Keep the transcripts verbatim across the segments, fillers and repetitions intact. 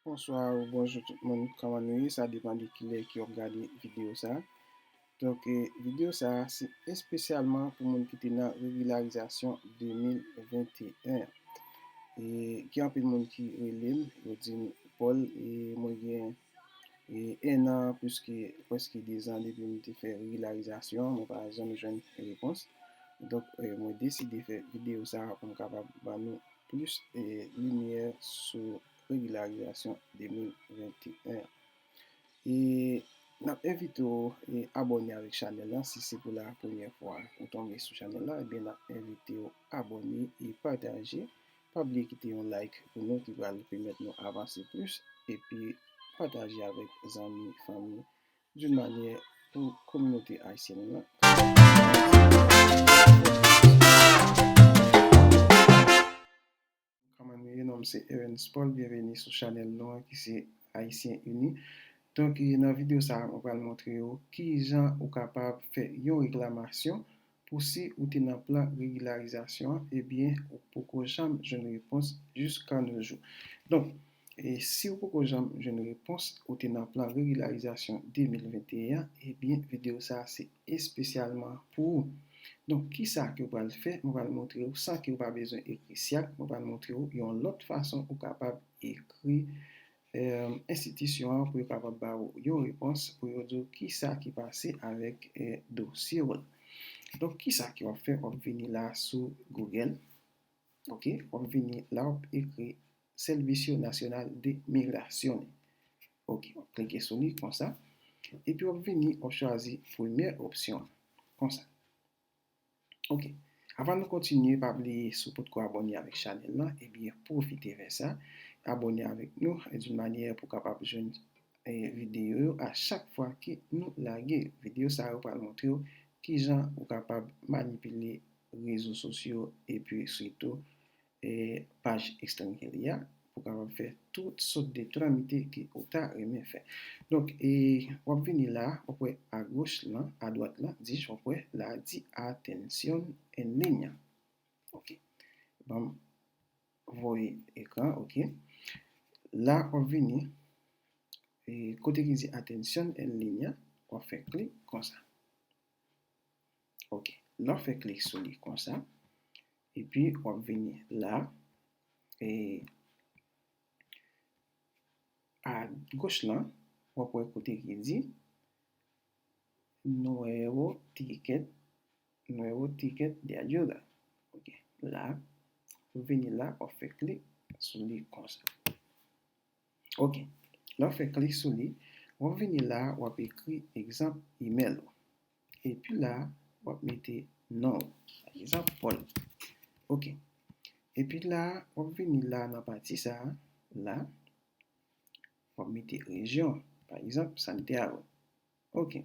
Bonswa ou bonjou tout moun, kòman nou ye? Sa depann de kilè ke w ap gade videyo sa. Donk, eh, videyo sa se espesyalman pou moun ki te nan regilarizasyon de mil venteyen. E gen anpil moun ki rele m, yo di m, Paul, e mwen gen e en an, plis ke, prèske de zan depi m te fè regilarizasyon an, mwen pa janm jwenn repons. Donk, eh, mwen deside fè videyo sa pou m kapab ban nou plis, eh, limyè sou regilarizasyon de mil venteyen an. E n ap envite w, eh, abòne avèk chanèl la. Si se pou la premyè fwa ou tonbe sou chanèl la, ebyen n ap envite w abòne e pataje. Pa bliye kite yon like pou nou ki pral pèmèt nou avanse plis. Epi pataje avèk zanmi, fanmi, d'une manière pou kominote ayisyèn nan. Kòman nou ye? Non m se Evans Paul, byenveni sou chanèl nou an ki se Ayisyen Ini. Donk, nan videyo sa a, mwen pral montre w kijan ou kapab fè yon reklamasyon pou si ou te nan plan regilarizasyon an, ebyen, ou poko janm jwenn repons jiska nos jours. Donk, e si ou poko janm jwenn repons, ou te nan plan regilarizasyon de mil venteyen an, ebyen, videyo sa a se espesyalman pou ou. Donk, kisa ke w pral fè? Mwen pral montre w, san ke w pa bezwen ekri syak, mwen pral montre w yon lòt fason ou kapab ekri, eh, enstitisyon an pou yo kapab ba w yon repons, pou yo di w kisa ki pase avèk, eh, dosye w la. Donk, kisa ke w ap fè? W ap vini la sou Google. Ok, w ap vini la, w ap ekri Servicio Nacional de Migraciones. Ok, w ap klike sou li konsa. Epi w ap vini, w ap chwazi premyè opsyon an. Konsa. Ok. Avan nou kontinye, pa bliye, si w potko abòne avèk chanèl la, ebyen, pwofite fè sa. Abòne avèk nou, d'une manière pou w kapab jwenn, eh, videyo yo a chak fwa ke nou lage yo. Videyo sa yo pral montre w kijan ou kapab manipile rezo sosyo epi sitou, eh, paj Extreme Healy a pou kapab fè tout sòt de tramite ke ou ta renmen fè. Donk, e, w ap vini la, w ap wè agoch lan, adwat lan, di, w ap wè la di Atención en Línea. Ok. Ban m voye ekran, ok. La, w ap vini, e, kote ki di Atención en Línea, w ap fè klik konsa. Ok. Lè w fè klik sou li konsa, epi w ap vini la, e, agoch lan, w ap wè kote ki di Nuevo Ticket, Nuevo Ticket de Ayuda. Ok. La, w vini la, w ap fè klik sou li konsa. Ok. Lè w fè klik sou li, w ap vini la, w ap ekri egzanp imèl ou. Epi la, w ap mete non ou. Pa egzanp, Paul. Ok. Epi la, w ap vini la nan pati sa a, la. W ap mete rejyon. Pa egzanp, Santiago. Ok.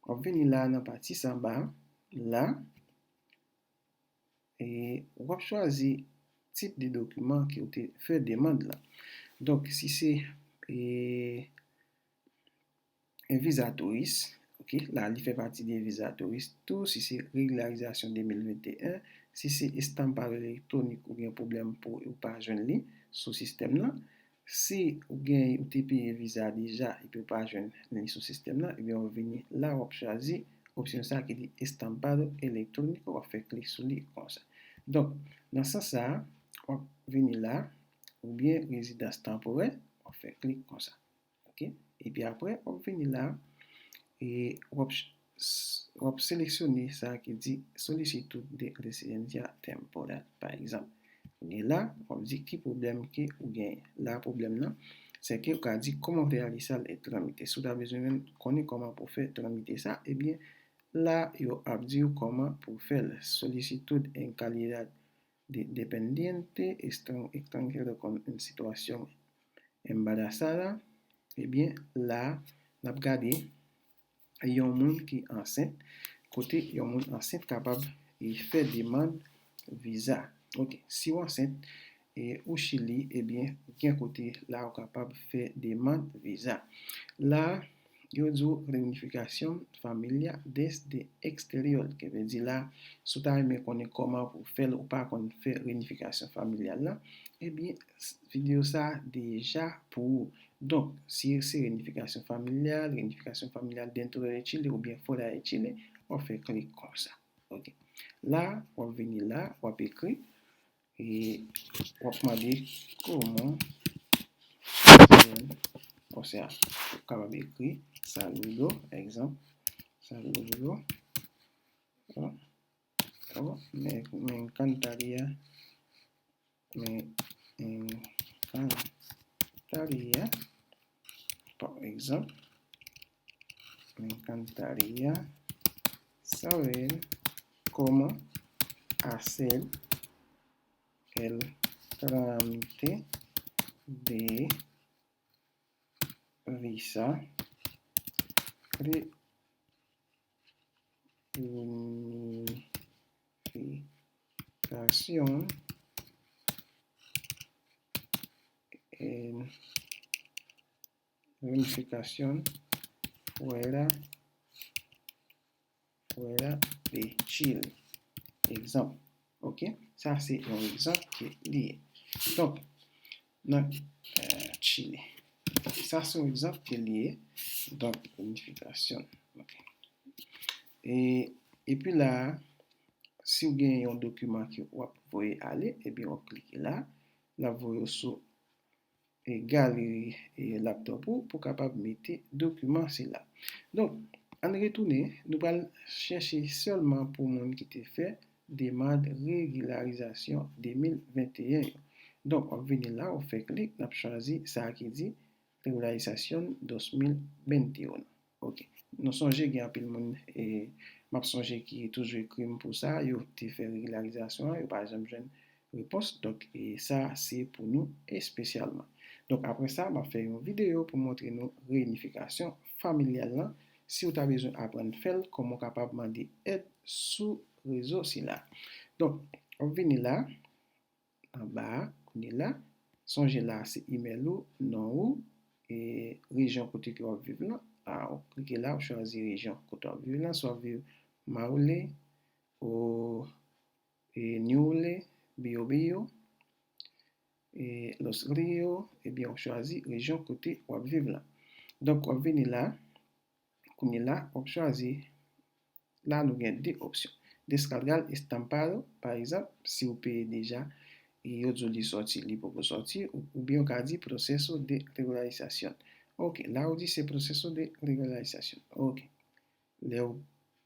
W ap vini la nan pati sa anba a, la. E w ap chwazi tip de dokiman ke w te fè demann lan. Donk, si se, e, e viza touris, ok, la li fè pati de viza touris tou, si se regilarizasyon de mil venteyen, si se estampado elektwonik ou gen pwoblèm pou ou pa jwenn li sou sistèm nan, si ou gen, ou te peye viza deja epi ou pa jwenn li sou sistèm nan, ebyen w vini la, w ap chwazi opsyon sa ki di estampado electrónico, w ap fè klik sou li konsa. Donk, nan sans sa a, w ap vini la, oubyen rezidans tanporè, w ap fè klik konsa. Ok? Epi apre, w ap vini la, e w ap ch-, s-, w ap seleksyone sa ki di solicitud de residencia temporal, pa egzanp. Vini la, w ap di ki pwoblèm ke ou genyen. La, pwoblèm nan, se ke ou ka di comment realizar el trámite. Si w ta bezwen konnen kòman pou fè tramite sa, ebyen, la, yo ap di w kòman pou fè l. Solicitud en calidad de dependiente extran-, extranjero con, en situación embarazada, ebyen, la, n ap gade yon moun ki ansent, kote yon moun ansent kapab, e, fè demann viza. Ok, si w ansent, e, ou Chili, ebyen, gen kote la ou kapab fè demann viza. La, yo di w reunificación familiar desde exterior, ki vle di la, si w ta renmen konnen kòman pou w fè l, ou pa konn fè reunification familiale la, ebyen, videyo sa deja pou ou. Donk, si se reunification familiar, reunificación familiar dentro de Chile oubyen fuera de Chile, w ap fè klik konsa. Ok. La, w ap vini la, w ap ekri, e w ap mande comment hacer, konsa, ou kapab ekri saludo, egzanp, saludo, o, o, me, me encantaría, me encantaría, por ejemplo, me encantaría saber cómo hacer el trámite de visa reunificación en reunificación fuera, fuera de Chile. Egzanp. Ok? Sa se yon egzanp ke li ye. Donk, nan, euh, Chile. Sa se yon egzanp ke li ye. Donk, reunificación. Ok. E, epi la, si w gen yon dokiman ke w ap voye ale, ebyen, w ap klike la. L ap voye w sou e, galeri, e, laptop ou pou kapab mete dokiman sila. Donk, ann retounen, nou pral chèche sèlman pou moun ki te fè demann regilarizasyon de mil venteyen yo. Donk, w ap vini la, w ap fè klik, n ap chwazi sa ki di regularizasyon dos mil vente y un. Ok. Nou sonje gen anpil moun, e, m ap sonje ki toujou ekri m pou sa, yo te fè regilarizasyon an, yo pa janm jwenn repons. Donk, e, sa se pou nou espesyalman. Donk, apre sa, m ap fè yon videyo pou montre nou reyinifikasyon familyal lan. Si w ta bezwen aprann fè l, kòman w kapab mande èd sou rezo sila. Donk, w ap vini la, anba a, kounye la, sonje la se imèl ou, non ou, e rejyon kote ke w ap viv lan. A, w klike la, w chwazi rejyon kote w ap viv lan, si w ap viv Maule, o, e Ñuble, Biobío, e Los Ríos, ebyen, w chwazi rejyon kote w ap viv lan. Donk, w ap vini la, kounye la, w ap chwazi, la nou gen de opsyon. Descargar estampado, pa egzanp, si w peye deja, e yo di w li sòti, li poko sòti, ou, oubyen w ka di proceso de regularización. Ok, la ou di se proceso de regularización. Ok. Lè w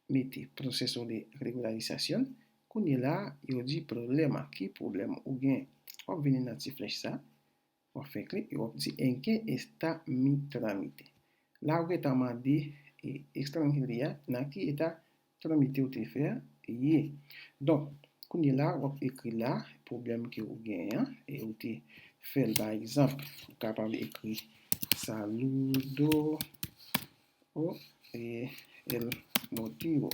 mete proceso de regularización, kounye la, yo di problema, ki pwoblèm ou gen. W ap vini nan ti flèch sa, w ap fè klik, e w ap di en qué está mi trámite. La ou gentan mande, e, extranjeria, nan ki eta tramite ou te fè a ye. Donk, kounye la, w ap ekri la, pwoblèm ke ou genyen an, e ou te fè l, pa egzanp, ou kapab ekri saludo o, e, el motivo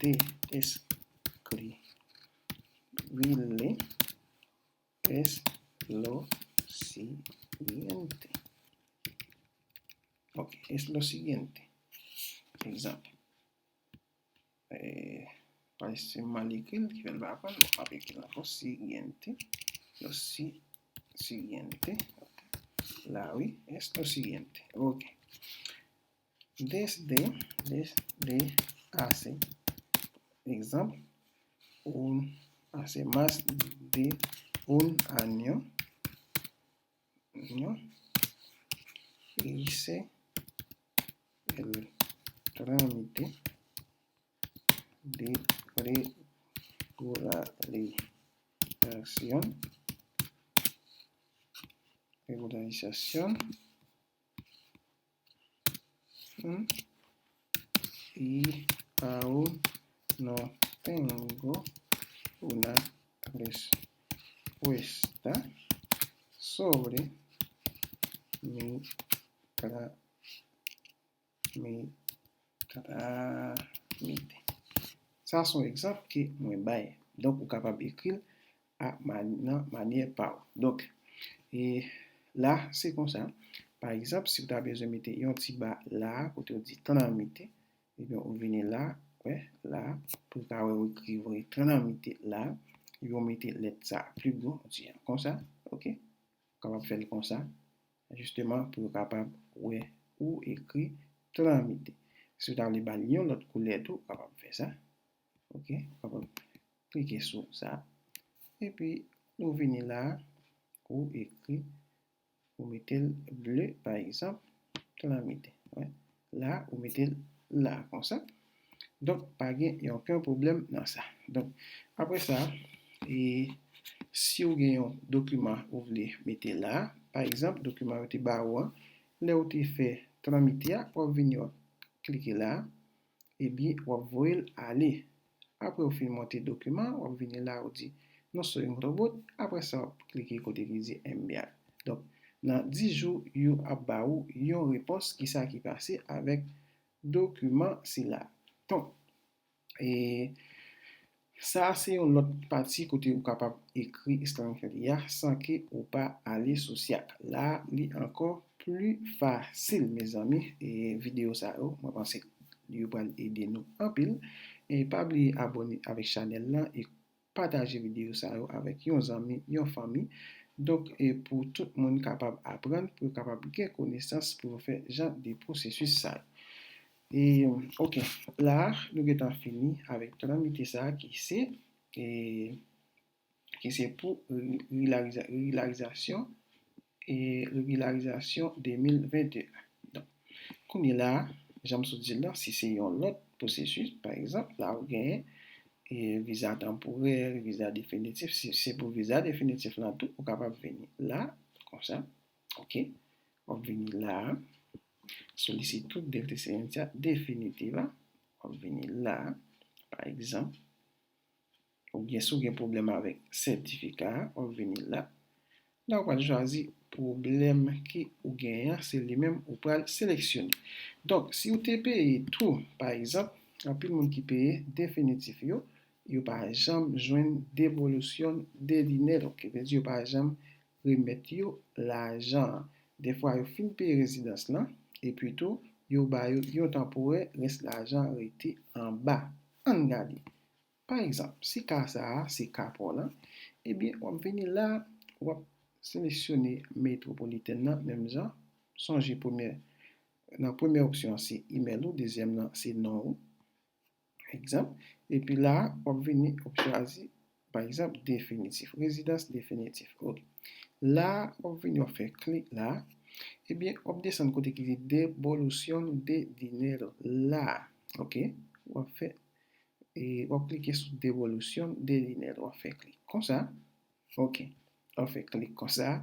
de escribirle es lo siguiente. Ok, es lo siguiente. Egzanp. E, paske m mal ekri l, ki fè l pa pran, bon, m ap ekri l ankò, siguiente. Lo si, siguiente. Ok. La, wi, es lo siguiente. Ok. Desde, desde hace, egzanp, un, hace más de un año, año, hice el trámite de regularización, regularización, mm, y aún no tengo una respuesta sobre mi tra-, mi trámite. Sa se yon egzanp ke mwen bay. Donk, ou kapab ekri l a ma-, nan manyè pa w. Donk, e la, se konsa. Pa egzanp, si w ta bezwen mete yon ti ba la a, kote w di tranmite, ebyen, ou vini la, wè, la, pou w ka wè w ekri vre tranmite la, epi w mete lèt sa a pli gwo, w di konsa, oke? Ou kapab fè l konsa, jisteman, pou yo kapab wè ou ekri tranmite. Si w ta vle ba l yon lòt koulè tou, ou kapab fè sa. Oke, ou kapab klike sou sa. Epi, ou vini la, ou ekri, ou mete l ble, pa egzanp, tranmite. Wè. La, ou mete l la, konsa. Donk, pa gen okenn pwoblèm nan sa. Donk, apre sa, e, si w gen yon dokiman ou vle mete la, pa egzanp, dokiman yo te ba ou an, lè ou te fè tranmite a, w ap vini, w ap klike la, ebyen, w ap voye l ale. Apre w fin monte dokiman, w ap vini la, ou di, "Non soy un robot." Apre sa, w ap klike kote ki di enviar. Donk, nan dis jou, yo ap ba ou yon repons, kisa ki pase avèk dokiman sila. Donk, e, sa a se yon lòt pati kote ou kapab ekri estranglè a san ke ou pa ale sou syak. La, li ankò pli fasil, mezanmi. E videyo sa yo, mwen panse yo pral ede nou anpil. E pa bliye abòne avèk chanèl lan e pataje videyo sa yo avèk yon zanmi, yon fanmi. Donk, e pou tout moun kapab aprann, pou yo kapab gen konesans pou yo fè jan de pwosesis sa yo. E, oke, la, nou gentan fini avèk tranmite sa ki se, e, ki se pou re-, regilariza-, regilarizasyon, e, regilarizasyon de mil venteyen. Donk, kounye la, jan m sot di l lan, si se yon lòt pwosesis, pa egzanp, la ou genyen, e, viza tanporè, viza definitif, si se pou viza definitif lan tou, ou kapab vini la, konsa, oke, w ap vini la, solicitud de residencia definitiva, w ap vini la, pa egzanp, oubyen si w gen pwoblèm avèk sètifika a, w ap vini la. La, ou pral chwazi pwoblèm ke ou genyen an, se li menm ou pral seleksyone. Donk, si w te peye tou, pa egzanp, anpil moun ki peye definitif yo, yo pa janm jwenn devolución de dinero, ki vle di yo pa janm remèt yo lajan an. Dèfwa, yo fin peye rezidans lan, epi tou, yo ba yo yon tanporè, rès lajan an rete anba. Ann gade. Pa egzanp, si ka sa a se ka pa w lan, ebyen, w ap vini la, w ap seleksyone metwopolitèn nan, menm jan. Sonje premyè, nan premyè opsyon an se imèl ou, dezyèm nan se non ou, egzanp. Epi la, w ap vini, w ap chwazi, pa egzanp, definitif, rezidans definitif. Oke. La, w ap vini, w ap fè klik la. Ebyen, w ap desann kote ki di devolución de dinero la. Oke. W ap fè, e, w ap klike sou devolución de dinero. W ap fè klik konsa. Oke. W ap fè klik konsa.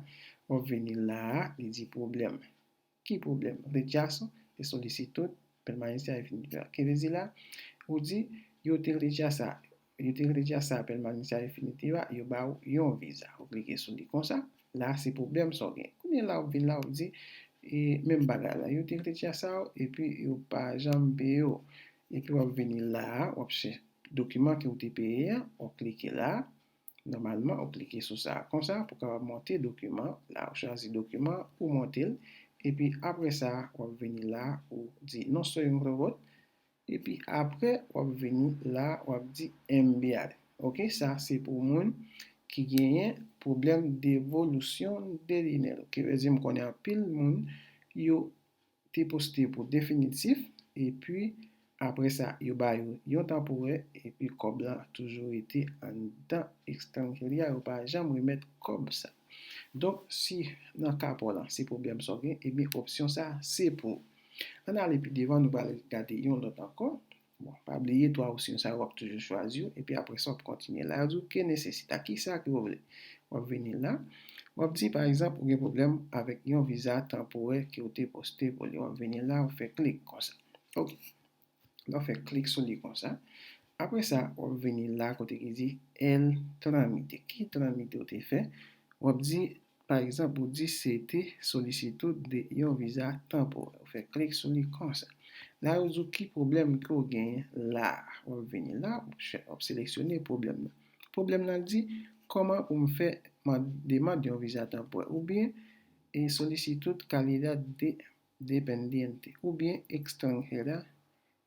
W ap vini la, li di pwoblèm. Ki pwoblèm? Rechazo de solicitud permanencia definitiva. Ki vle di la, ou di, yo te rechasa, yo te rechasa permanencia definitiva, yo ba w yon viza. Ou klike sou li konsa, la se pwoblèm sa w gen. Kounye la, w vin la, w di, e, menm bagay la, yo te rechasa w, epi yo pa janm peye w. Epi w ap vini la, w ap chèche dokiman ke w te peye an, w ap klike la, nòmalman, ou klike sou sa konsa pou w kapab monte dokiman. La, ou chwazi dokiman, ou monte l. Epi apre sa, w ap vini la, ou di, "No soy un robot." Epi apre, w ap vini la, w ap di, "Enviar." Oke, sa se pou moun ki genyen pwoblèm devolución de dinero. Ki vle di, m konnen anpil moun, yo te poste pou definitif, epi apre sa, yo ba yo yon tanporè, epi kòb la toujou rete anndan estranjeria, yo pa janm remèt kòb sa. Donk, si nan ka pa w lan, se pwoblèm sa w gen, ebyen, opsyon sa, se pou ou. Ann ale pi devan, nou pral gade yon lòt ankò. Bon, pa bliye, twa opsyon sa yo, w ap toujou chwazi yo, epi apre sa, w ap kontinye la. Yo di w, "Qué necesita?" Kisa ke w vle? W ap vini la, w ap di, pa egzanp, ou gen pwoblèm avèk yon viza tanporè ke w te poste pou li. W ap vini la, w fè klik konsa. Oke. Lè w fè klik sou li konsa. Apre sa, w ap vini la kote ki di el trámite. Ki trámite w te fè? W ap di, pa egzanp, ou di se te solicitud de yon viza tanporè. Ou fè klik sou li konsa. La, yo di w ki pwoblèm ke w genyen la a. W ap vini la, w ap chè-, w ap seleksyone pwoblèm nan. Pwoblèm nan di, kòman pou m fè man-, demann yon viza tanporè? Oubyen, e solicitud calidad de dependiente, oubyen extranjera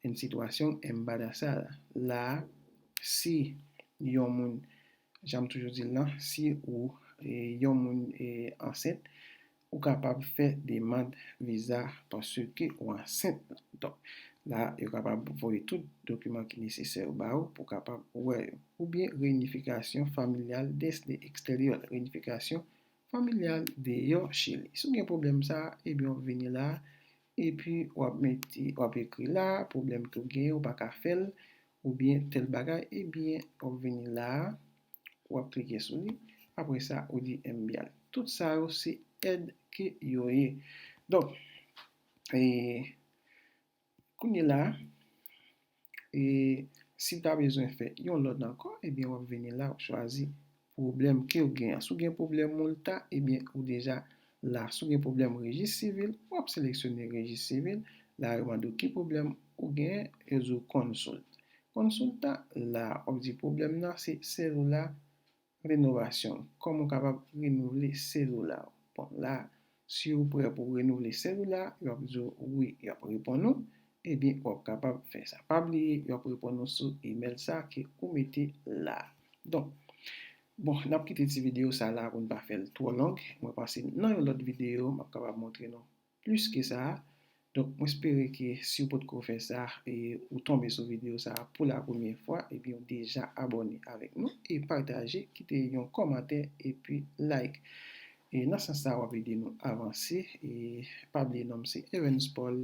en situación embarazada. La a, si yon moun, jan m toujou di l lan, si ou e, yon moun e, ansent, ou kapab fè demann viza paske ou ansent. Donk, la, yo kapab voye tout dokiman ki nesesè yo ba ou pou w kapab wè yo. Oubyen reunificación familiar desde exterior, reunification familial deyò Chili. Si w gen pwoblèm sa a, ebyen w ap vini la a, epi w ap mete, w ap ekri la a, pwoblèm ke w genyen, ou pa ka fè l, oubyen tèl bagay, ebyen w ap vini la a, w ap klike sou li, apre sa ou di enviar. Tout sa yo se èd ke yo ye. Donk, e, kounye la a, e, si w ta bezwen fè yon lòt ankò, ebyen w ap vini la, w ap chwazi pwoblèm ke w gen an. Si w gen pwoblèm multa, ebyen ou deja la. Si w gen pwoblèm rejis sivil, w ap seleksyone rejis sivil. La yo mande w ki pwoblèm ou genyen, yo di w consulta. Consulta, la w ap di pwoblèm nan se selula renovación. Kòman w kapab renouvle selula w? Bon, la, si w prè pou w renouvle selula, y ap di w wi, y ap reponn ou. Ebyen, w ap kapab fè sa. Pa bliye, y ap reponn ou sou imèl sa ke ou mete la. Donk, bon, n ap kite ti videyo sa la pou n pa fè l twò long. Mwen panse nan yon lòt videyo, m ap kapab montre nou plis ke sa. Donk, mwen espere ke si w potko fè sa e ou tonbe sou videyo sa pou la premyè fwa, ebyen, ou deja abòne avèk nou e pataje, kite yon kòmantè epi like. E nan sans sa, w ap ede nou avanse. E pa bliye, non m se Evans Paul.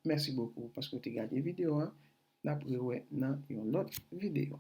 Mèsi bokou paske w te gade videyo an. N ap rewè nan yon lòt videyo.